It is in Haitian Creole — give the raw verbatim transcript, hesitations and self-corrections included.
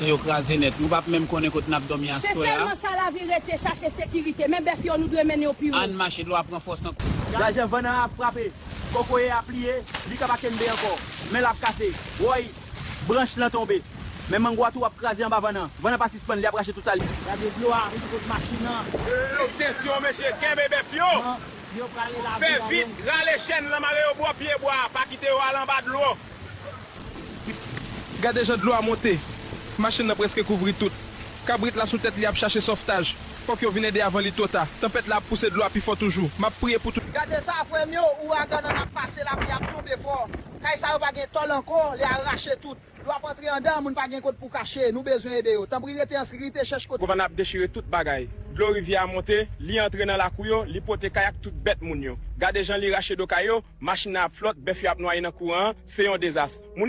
Yo kraze nèt. Nou p ap menm konnen kot n ap dòmi aswè a. Se sèlman sa lavi rete, chache sekirite. Men bèf yo, nou dwe mennen yo pi wo. Ann mache, dlo a pran fòs ankò. Gad jan van nan ap frape. Kokoye a pliye, li ka pa kenbe ankò. Men l ap kase. Woy, branch lan tonbe. Men mango a tou ap kraze anba van nan. Van nan pa sispann, li ap rache tout sa li. Gade dlo a rive kot machin nan. Atensyon mesye, kenbe bèf yo. Fè vit, rale chèn lan, mare yo bò pye bwa, pa kite yo al anba dlo. Gade jan dlo a monte. Machin nan prèske kouvri tout. Kabrit la sou tèt li ap chache sovtaj. Fòk yo vin ede avan li twò ta. Tanpèt la ap pouse dlo a pi fò toujou. M ap priye pou tout. Gade sa, frè m yo, ouragan nan ap pase, lapli ap tonbe fò. Kay sa yo pa gen tòl ankò, li arache tout. Dlo ap antre anndan, moun pa gen kot pou kache. Nou bezwen ede yo. Tanpri rete an sekirite, chèch kote. Van nan ap dechire tout bagay. Dlo rivyè a monte, li antre nan lakou yo, li pote kay ak tout bèt moun yo. Gade jan li rache do kay yo, machin nan ap flòt, bèf yo ap nwaye nan kouran an, se yon dezas. Moun yo